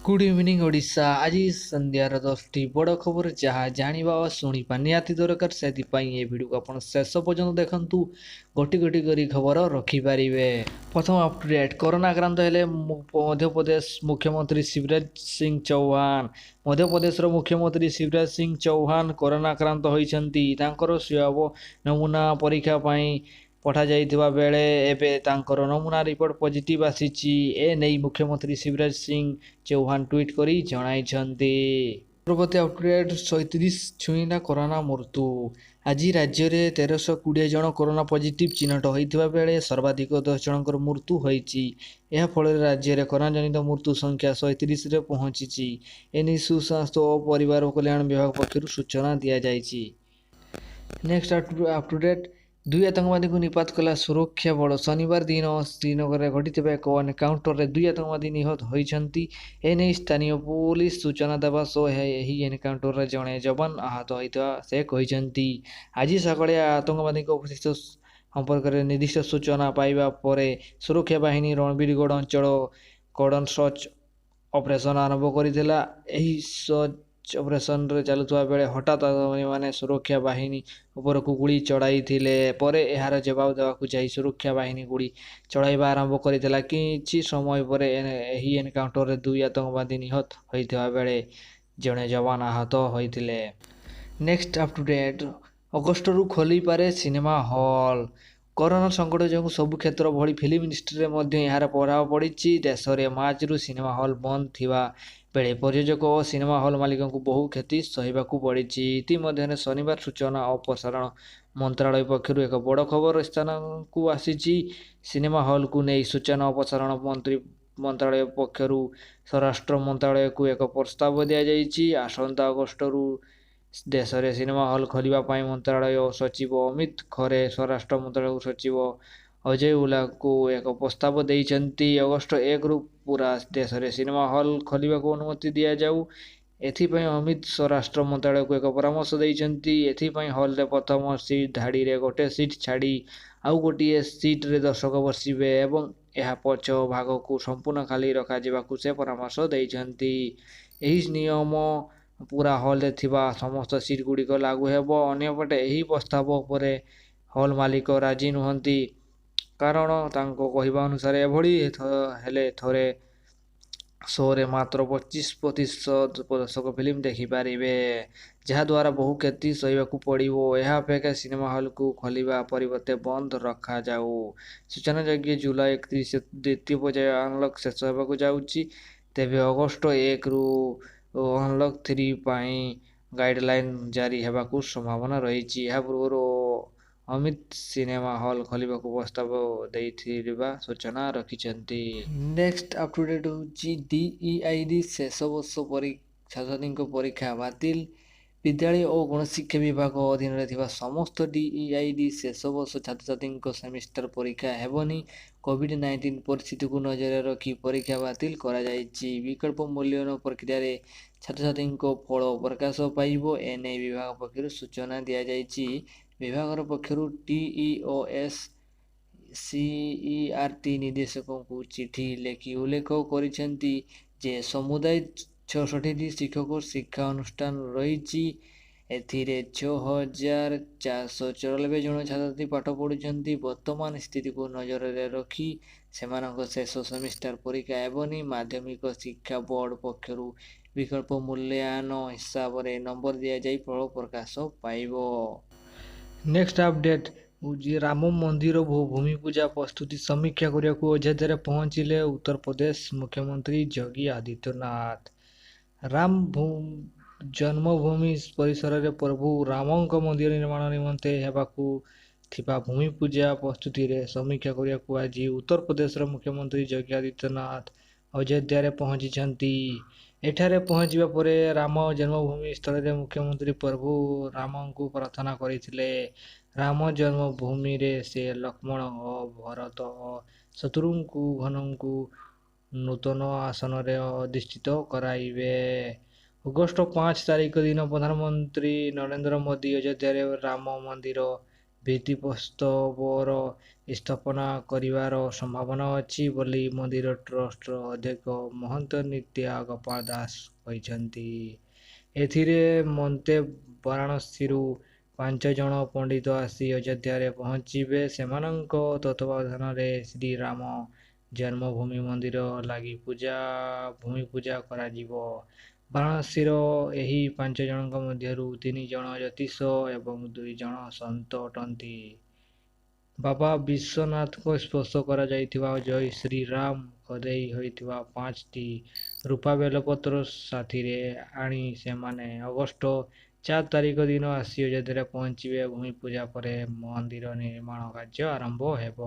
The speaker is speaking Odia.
Good evening Odisha. ଆଜି ସନ୍ଧ୍ୟାର 10ଟି ବଡ଼ ଖବର ଯାହା ଜାଣିବା ଓ ଶୁଣିବା ନିହାତି ଦରକାର, ସେଥିପାଇଁ ଏ ଭିଡ଼ିଓକୁ ଆପଣ ଶେଷ ପର୍ଯ୍ୟନ୍ତ ଦେଖନ୍ତୁ, ଗୋଟି ଗୋଟି କରି ଖବର ରଖିପାରିବେ। ପ୍ରଥମ ଅପ୍ ଟୁ ଡେଟ୍, କରୋନା ଆକ୍ରାନ୍ତ ହେଲେ ମଧ୍ୟପ୍ରଦେଶ ମୁଖ୍ୟମନ୍ତ୍ରୀ ଶିବରାଜ ସିଂ ଚୌହାନ। ମଧ୍ୟପ୍ରଦେଶର ମୁଖ୍ୟମନ୍ତ୍ରୀ ଶିବରାଜ ସିଂ ଚୌହାନ କରୋନା ଆକ୍ରାନ୍ତ ହୋଇଛନ୍ତି। ତାଙ୍କର ସ୍ୱାବ ନମୁନା ପରୀକ୍ଷା ପାଇଁ ପଠାଯାଇଥିବା ବେଳେ ଏବେ ତାଙ୍କର ନମୁନା ରିପୋର୍ଟ ପଜିଟିଭ୍ ଆସିଛି। ଏ ନେଇ ମୁଖ୍ୟମନ୍ତ୍ରୀ ଶିବରାଜ ସିଂ ଚୌହାନ ଟ୍ୱିଟ୍ କରି ଜଣାଇଛନ୍ତି। ପରବର୍ତ୍ତୀ ଅପଡେଟ୍, 37 ଛୁଇଁଲା କରୋନା ମୃତ୍ୟୁ। ଆଜି ରାଜ୍ୟରେ 1320 ଜଣ କରୋନା ପଜିଟିଭ୍ ଚିହ୍ନଟ ହୋଇଥିବା ବେଳେ ସର୍ବାଧିକ 10 ଜଣଙ୍କର ମୃତ୍ୟୁ ହୋଇଛି। ଏହା ଫଳରେ ରାଜ୍ୟରେ କରୋନାଜନିତ ମୃତ୍ୟୁ ସଂଖ୍ୟା 37ରେ ପହଞ୍ଚିଛି। ଏନେଇ ସୁସ୍ୱାସ୍ଥ୍ୟ ଓ ପରିବାର କଲ୍ୟାଣ ବିଭାଗ ପକ୍ଷରୁ ସୂଚନା ଦିଆଯାଇଛି। ନେକ୍ସଟ ଅପ୍ ଟୁ ଡେଟ୍, 2 ଆତଙ୍କବାଦୀଙ୍କୁ ନିପାତ କଲା ସୁରକ୍ଷା ବଳ। ଶନିବାର ଦିନ ଶ୍ରୀନଗରରେ ଘଟିଥିବା ଏକ ଏନକାଉଣ୍ଟରରେ 2 ଆତଙ୍କବାଦୀ ନିହତ ହୋଇଛନ୍ତି। ଏନେଇ ସ୍ଥାନୀୟ ପୋଲିସ ସୂଚନା ଦେବା ସହ ଏହି ଏନକାଉଣ୍ଟରରେ ଜଣେ ଯବାନ ଆହତ ହୋଇଥିବା ସେ କହିଛନ୍ତି। ଆଜି ସକାଳେ ଆତଙ୍କବାଦୀଙ୍କ ଉପସ୍ଥିତ ସମ୍ପର୍କରେ ନିର୍ଦ୍ଦିଷ୍ଟ ସୂଚନା ପାଇବା ପରେ ସୁରକ୍ଷା ବାହିନୀ ରଣବୀରଗଡ଼ ଅଞ୍ଚଳ କର୍ଡନ ସର୍ଚ୍ଚ ଅପରେସନ ଆରମ୍ଭ କରିଥିଲା। ଏହି ସର୍ଚ୍ଚ ଅପରେସନରେ ଚାଲୁଥିବା ବେଳେ ହଠାତ୍ ଆତଙ୍କବାଦୀମାନେ ସୁରକ୍ଷା ବାହିନୀ ଉପରକୁ ଗୁଳି ଚଳାଇଥିଲେ। ପରେ ଏହାର ଜବାବ ଦେବାକୁ ଯାଇ ସୁରକ୍ଷା ବାହିନୀ ଗୁଳି ଚଳାଇବା ଆରମ୍ଭ କରିଥିଲା। କିଛି ସମୟ ପରେ ଏହି ଏନକାଉଣ୍ଟରରେ 2 ଆତଙ୍କବାଦୀ ନିହତ ହୋଇଥିବା ବେଳେ ଜଣେ ଯବାନ ଆହତ ହୋଇଥିଲେ। ନେକ୍ସଟ ଅପ୍ ଟୁ ଡେଟ୍, ଅଗଷ୍ଟରୁ ଖୋଲିପାରେ ସିନେମା ହଲ୍। କରୋନା ସଙ୍କଟ ଯୋଗୁଁ ସବୁ କ୍ଷେତ୍ର ଭଳି ଫିଲ୍ମ ଇଣ୍ଡଷ୍ଟ୍ରିରେ ମଧ୍ୟ ଏହାର ପ୍ରଭାବ ପଡ଼ିଛି। ଦେଶରେ ମାର୍ଚ୍ଚରୁ ସିନେମା ହଲ୍ ବନ୍ଦ ଥିବା ବେଳେ ପ୍ରଯୋଜକ ଓ ସିନେମା ହଲ୍ ମାଲିକଙ୍କୁ ବହୁ କ୍ଷତି ସହିବାକୁ ପଡ଼ିଛି। ଇତିମଧ୍ୟରେ ଶନିବାର ସୂଚନା ଓ ପ୍ରସାରଣ ମନ୍ତ୍ରାଳୟ ପକ୍ଷରୁ ଏକ ବଡ଼ ଖବର ସ୍ଥାନକୁ ଆସିଛି। ସିନେମା ହଲ୍କୁ ନେଇ ସୂଚନା ଓ ପ୍ରସାରଣ ମନ୍ତ୍ରାଳୟ ପକ୍ଷରୁ ସ୍ୱରାଷ୍ଟ୍ର ମନ୍ତ୍ରାଳୟକୁ ଏକ ପ୍ରସ୍ତାବ ଦିଆଯାଇଛି। ଆସନ୍ତା ଅଗଷ୍ଟରୁ ଦେଶରେ ସିନେମା ହଲ୍ ଖୋଲିବା ପାଇଁ ମନ୍ତ୍ରାଳୟ ସଚିବ ଅମିତ ଖରେ ସ୍ୱରାଷ୍ଟ୍ର ମନ୍ତ୍ରାଳୟ ସଚିବ ଅଜୟ ଭଲ୍ଲାଙ୍କୁ ଏକ ପ୍ରସ୍ତାବ ଦେଇଛନ୍ତି। ଅଗଷ୍ଟ 1ରୁ ପୁରା ଦେଶରେ ସିନେମା ହଲ୍ ଖୋଲିବାକୁ ଅନୁମତି ଦିଆଯାଉ। ଏଥିପାଇଁ ଅମିତ ସ୍ୱରାଷ୍ଟ୍ର ମନ୍ତ୍ରାଳୟକୁ ଏକ ପରାମର୍ଶ ଦେଇଛନ୍ତି। ଏଥିପାଇଁ ହଲ୍ରେ ପ୍ରଥମ ସିଟ୍ ଧାଡ଼ିରେ ଗୋଟେ ସିଟ୍ ଛାଡ଼ି ଆଉ ଗୋଟିଏ ସିଟ୍ରେ ଦର୍ଶକ ବସିବେ ଏବଂ ଏହା ପଛ ଭାଗକୁ ସମ୍ପୂର୍ଣ୍ଣ ଖାଲି ରଖାଯିବାକୁ ସେ ପରାମର୍ଶ ଦେଇଛନ୍ତି। ଏହି ନିୟମ ପୁରା ହଲ୍ରେ ଥିବା ସମସ୍ତ ସିଟ୍ ଗୁଡ଼ିକ ଲାଗୁ ହେବ। ଅନ୍ୟପଟେ ଏହି ପ୍ରସ୍ତାବ ଉପରେ ହଲ୍ ମାଲିକ ରାଜି ନୁହନ୍ତି, କାରଣ ତାଙ୍କ କହିବା ଅନୁସାରେ ଏଭଳି ହେଲେ ଥରେ ଶୋରେ ମାତ୍ର 25% ଦର୍ଶକ ଫିଲ୍ମ ଦେଖିପାରିବେ, ଯାହାଦ୍ୱାରା ବହୁ କ୍ଷତି ସହିବାକୁ ପଡ଼ିବ। ଏହା ଅପେକ୍ଷା ସିନେମା ହଲ୍କୁ ଖୋଲିବା ପରିବର୍ତ୍ତେ ବନ୍ଦ ରଖାଯାଉ। ସୂଚନାଯୋଗ୍ୟ, ଜୁଲାଇ 31 ଦ୍ୱିତୀୟ ପର୍ଯ୍ୟାୟ ଅନଲକ୍ ଶେଷ ହେବାକୁ ଯାଉଛି। ତେବେ ଅଗଷ୍ଟ 1ରୁ ଅନଲକ୍ 3 ପାଇଁ ଗାଇଡଲାଇନ୍ ଜାରି ହେବାକୁ ସମ୍ଭାବନା ରହିଛି। ଏହା ପୂର୍ବରୁ ଅମିତ ସିନେମା ହଲ୍ ଖୋଲିବାକୁ ପ୍ରସ୍ତାବ ଦେଇଥିବା ସୂଚନା ରଖିଛନ୍ତି। ନେକ୍ସଟ ଅପ୍ ଟୁ ଡେଟ୍ ହେଉଛି ଡିଇଆଇଡି ଶେଷ ବର୍ଷ ଛାତ୍ରଛାତ୍ରୀଙ୍କ ପରୀକ୍ଷା ବାତିଲ। ବିଦ୍ୟାଳୟ ଓ ଗଣଶିକ୍ଷା ବିଭାଗ ଅଧୀନରେ ଥିବା ସମସ୍ତ ଡିଇଆଇଡି ଶେଷ ବର୍ଷ ଛାତ୍ରଛାତ୍ରୀଙ୍କ ସେମିଷ୍ଟାର ପରୀକ୍ଷା ହେବନି। କୋଭିଡ୍ 19 ପରିସ୍ଥିତିକୁ ନଜରରେ ରଖି ପରୀକ୍ଷା ବାତିଲ କରାଯାଇଛି। ବିକଳ୍ପ ମୂଲ୍ୟାୟନ ପ୍ରକ୍ରିୟାରେ ଛାତ୍ରଛାତ୍ରୀଙ୍କ ଫଳ ପ୍ରକାଶ ପାଇବ। ଏନେଇ ବିଭାଗ ପକ୍ଷରୁ ସୂଚନା ଦିଆଯାଇଛି। ବିଭାଗର ପକ୍ଷରୁ ଟିଇଓଏସ୍ ସିଇଆର୍ଟି ନିର୍ଦ୍ଦେଶକଙ୍କୁ ଚିଠି ଲେଖି ଉଲ୍ଲେଖ କରିଛନ୍ତି ଯେ ସମୁଦାୟ 66ଟି ଶିକ୍ଷକ ଶିକ୍ଷା ଅନୁଷ୍ଠାନ ରହିଛି। ଏଥିରେ 6494 ଜଣ ଛାତ୍ରଛାତ୍ରୀ ପାଠ ପଢ଼ୁଛନ୍ତି। ବର୍ତ୍ତମାନ ସ୍ଥିତିକୁ ନଜରରେ ରଖି ସେମାନଙ୍କ ଶେଷ ସେମିଷ୍ଟାର ପରୀକ୍ଷା ହେବନି। ମାଧ୍ୟମିକ ଶିକ୍ଷା ବୋର୍ଡ ପକ୍ଷରୁ ବିକଳ୍ପ ମୂଲ୍ୟାୟନ ହିସାବରେ ନମ୍ବର ଦିଆଯାଇ ଫଳ ପ୍ରକାଶ ପାଇବ। ନେକ୍ସଟ ଅପଡେଟ୍ ହେଉଛି ରାମ ମନ୍ଦିର ଭୂମି ପୂଜା ପ୍ରସ୍ତୁତି ସମୀକ୍ଷା କରିବାକୁ ଅଯୋଧ୍ୟାରେ ପହଞ୍ଚିଲେ ଉତ୍ତରପ୍ରଦେଶ ମୁଖ୍ୟମନ୍ତ୍ରୀ ଯୋଗୀ ଆଦିତ୍ୟନାଥ। ରାମ ଜନ୍ମଭୂମି ପରିସରରେ ପ୍ରଭୁ ରାମଙ୍କ ମନ୍ଦିର ନିର୍ମାଣ ନିମନ୍ତେ ହେବାକୁ ଥିବା ଭୂମି ପୂଜା ପ୍ରସ୍ତୁତିରେ ସମୀକ୍ଷା କରିବାକୁ ଆଜି ଉତ୍ତରପ୍ରଦେଶର ମୁଖ୍ୟମନ୍ତ୍ରୀ ଯୋଗୀ ଆଦିତ୍ୟନାଥ ଅଯୋଧ୍ୟାରେ ପହଞ୍ଚିଛନ୍ତି। ଏଠାରେ ପହଞ୍ଚିବା ପରେ ରାମ ଜନ୍ମଭୂମି ସ୍ଥଳରେ ମୁଖ୍ୟମନ୍ତ୍ରୀ ପ୍ରଭୁ ରାମଙ୍କୁ ପ୍ରାର୍ଥନା କରିଥିଲେ। ରାମ ଜନ୍ମଭୂମିରେ ସେ ଲକ୍ଷ୍ମଣ ଓ ଭରତ ଓ ଶତ୍ରୁଘ୍ନଙ୍କୁ ନୂତନ ଆସନରେ ଅଧିଷ୍ଠିତ କରାଇବେ। ଅଗଷ୍ଟ 5 ତାରିଖ ଦିନ ପ୍ରଧାନମନ୍ତ୍ରୀ ନରେନ୍ଦ୍ର ମୋଦି ଅଯୋଧ୍ୟାରେ ରାମ ମନ୍ଦିର ଭିତ୍ତିପ୍ରସ୍ତର ସ୍ଥାପନା କରିବାର ସମ୍ଭାବନା ଅଛି ବୋଲି ମନ୍ଦିର ଟ୍ରଷ୍ଟର ଅଧ୍ୟକ୍ଷ ମହନ୍ତ ନିତ୍ୟ ଗୋପାଳ ଦାସ କହିଛନ୍ତି। ଏଥିରେ ମନ୍ତେ ବାରାଣସୀରୁ 5 ଜଣ ପଣ୍ଡିତ ଆସି ଅଯୋଧ୍ୟାରେ ପହଞ୍ଚିବେ। ସେମାନଙ୍କ ତତ୍ତ୍ୱାବଧାନରେ ଶ୍ରୀରାମ ଜନ୍ମଭୂମି ମନ୍ଦିର ଲାଗି ପୂଜା ଭୂମିପୂଜା କରାଯିବ। ବାରାଣସୀର ଏହି 5 ଜଣଙ୍କ ମଧ୍ୟରୁ 3 ଜଣ ଜ୍ୟୋତିଷ ଏବଂ 2 ଜଣ ସନ୍ଥ ଅଟନ୍ତି। ବାବା ବିଶ୍ୱନାଥଙ୍କ ସ୍ପର୍ଶ କରାଯାଇଥିବା ଜୟ ଶ୍ରୀରାମ ଖୋଦେଇ ହୋଇଥିବା 5ଟି ରୂପା ବେଲପତ୍ର ସାଥିରେ ଆଣି ସେମାନେ ଅଗଷ୍ଟ 4 ତାରିଖ ଦିନ ଆସି ଅଯୋଧ୍ୟାରେ ପହଞ୍ଚିବେ। ଭୂମିପୂଜା ପରେ ମନ୍ଦିର ନିର୍ମାଣ କାର୍ଯ୍ୟ ଆରମ୍ଭ ହେବ।